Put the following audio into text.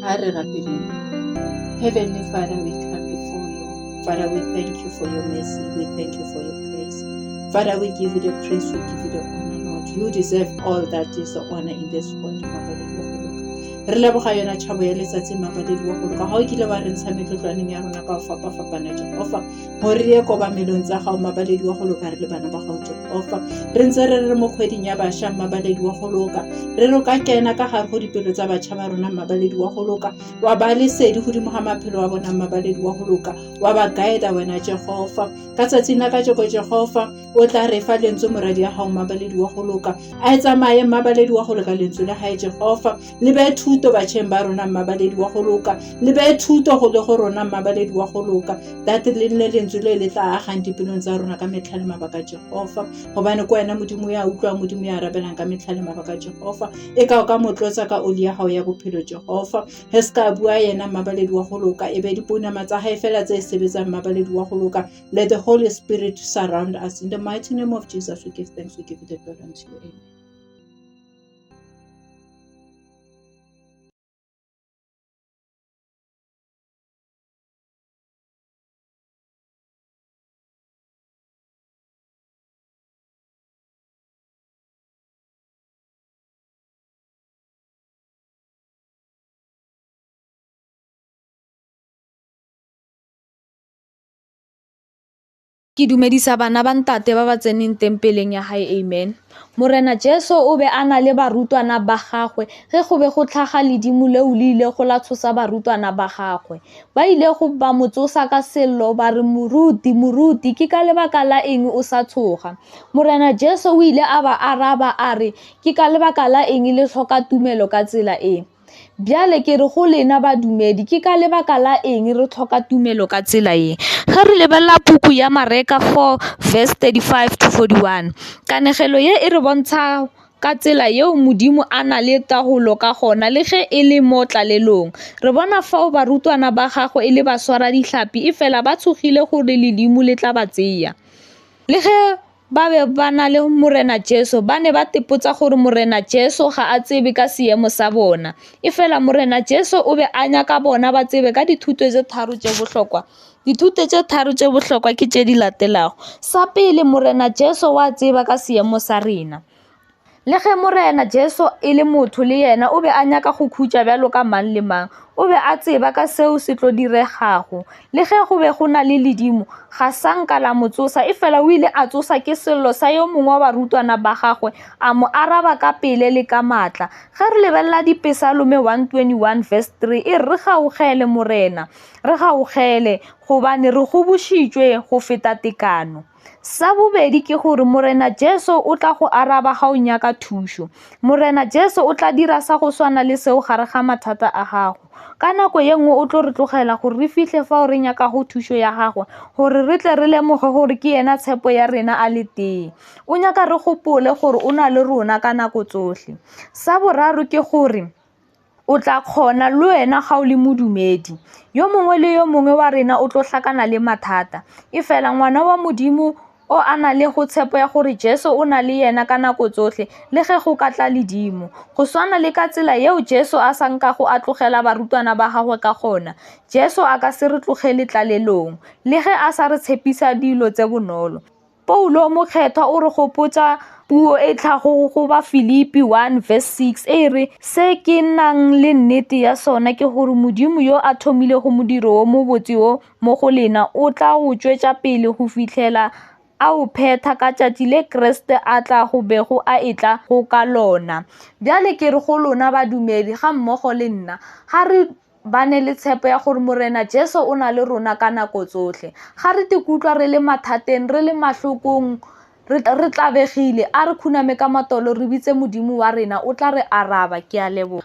A re rapeleng. Heavenly Father, we come before you. Father, we thank you for your mercy. We thank you for your grace. Father, we give you the praise, we give you the honor, Lord. You deserve all that is the honor in this world, Mabaledi wa go loka. Re leboga yona tšhabo ya letsatsi Mabaledi wa go loka. Ga o kile wa re ntsha metlotlwaneng ya rona ka go fapa-fapana, Jehofa. Gore re ye kobamelong tsa gago, Mabaledi wa go loka, re le bana ba gago, Jehofa. Re ntse re re mo kgweding ya bašwa, Mabaledi wa go loka. Re re o ka kena ka gare go dipelo tsa batšha ba rona, Mabaledi wa go loka. Wa ba lesedi godimo ga maphelo a bona, Mabaledi wa go loka. Wa ba guida wena, Jehofa. Ka tsatsing la kajeko, Jehofa, o tla re fa lentswe moradi ya gago, Mabaledi wa go loka. A e tsamaye, Mmabaledi wa go loka, lentswe la gae, Jehofa. Le be thuto batšheng ba rona, Mmabaledi wa go loka. Le be thuto go le go rona, Mmabaledi wa go loka. That le nne lentswe le le tla agang dipelong tsa rona ka metlha le mabaka, Jehofa. Gobane ke wena Modimo ya utlwang, Modimo ya arabelang ka metlha le mabaka, Jehofa. E ka o ka mo tlotsa ka oli ya gago ya bophelo, Jehofa. Ge se ka bua yena, Mmabaledi wa go loka, e be dipounama tsa gae fela tse sebetsang, Mmabaledi wa go loka. Let the Holy Spirit surround us. In the mighty name of Jesus, we give thanks, we give you the glory unto you. Amen. Ke dumedisa bana ba ntate ba ba tseneng tempeleng ya hae amen. Morena Jesu o be a na le barutwana ba gagwe ge go be go tlhaga ledimo leo le ilego la tshosa barutwana ba gagwe. Ba ile go ba mo tsosa ka sello ba re moruti, moruti ke ka lebaka la eng o sa tshoga? Morena Jesu o ile a ba araba a re ke ka lebaka la eng le hloka tumelo ka tsela e? Bjale ke re go lena badumedi, ke ka lebaka la eng re hloka tumelo ka tsela ye? Ge re lebelela puku ya Mareka 4 verse 35 to 41, kanegelo ye e re bontsha ka tsela yeo Modimo a na le taolo ka gona le ge e le mo tlalelong. Re bona fao barutwana ba gagwe e le baswaradihlapi efela ba tshogile gore ledimo le tla ba tseya. Le ge ba be ba na le Morena Jesu, ba ne ba tepotsa gore Morena Jesu ga a tsebe ka seemo sa bona. Efela Morena Jesu o be a nyaka bona ba tsebe ka dithuto tše tharo tše bohlokwa. Dithuto tše tharo tše bohlokwa ke tše di latelago. Sa pele, Morena Jesu wa tseba ka seemo sa rena. Le ge Morena Jesu e le motho le yena o be a nyaka go khutša bjalo ka mang le mang. O be a tseba ka seo se tlo diregago. Le ge go be go na le ledimo, ga sa nka la mo tsosa, efela o ile a tsosa ke sello sa yo mongwe wa barutwana ba gagwe, a mo araba ka pele le ka maatla. Ge re lebelela Dipesalome 121 verse 3 e re, Re gaugele, Morena, re gaugele, gobane re gobošitšwe go feta tekano. Sa bobedi ke gore Morena Jesu o tla go araba ga o nyaka thušo. Morena Jesu o tla dira sa go swana le seo gare ga mathata a gago. Ka nako ye nngwe o tlo re tlogela gore re fihle fao re nyakago thušo ya gagwe gore re tle re lemoge gore ke yena tshepo ya rena a le tee. O nyaka re gopole gore o na le rona ka nako tsohle. Sa boraro ke gore O tla kgona le wena ga o le modumedi. Yo mongwe le yo mongwe wa rena o tlo hlakana le mathata. Efela ngwana wa Modimo o a na le go tshepo ya gore Jesu o na le yena ka nako tsohle le ge go ka tla ledimo. Go swana le ka tsela yeo Jesu a sa nkago a tlogela barutwana ba gagwe ka gona, Jesu a ka se re tlogele tlalelong, le ge a sa re tshepisa dilo tse bonolo. Paulo Mokgethwa o re gopotša puo e tlhago go Bafilipi 1 verse 6 e re, Se ke nang le nnete ya sona ke gore Modimo yo a thomilego modiro wo mobotse wo mo go lena o tla o tšwetša pele go fihlela a o phetha ka tšatši le Kriste a tla go bego a etla go ka lona. Bjale ke re go lona badumedi gammogo le nna, ga re ba ne le tshepo ya gore Morena Jesu o na le rona ka nako tsohle. Ga re tikutlwa re le mathateng, re le mahlokong, re, re tlabegile, a re khuname ka matolo re bitse Modimo wa rena, o tla re araba. Ke a leboga.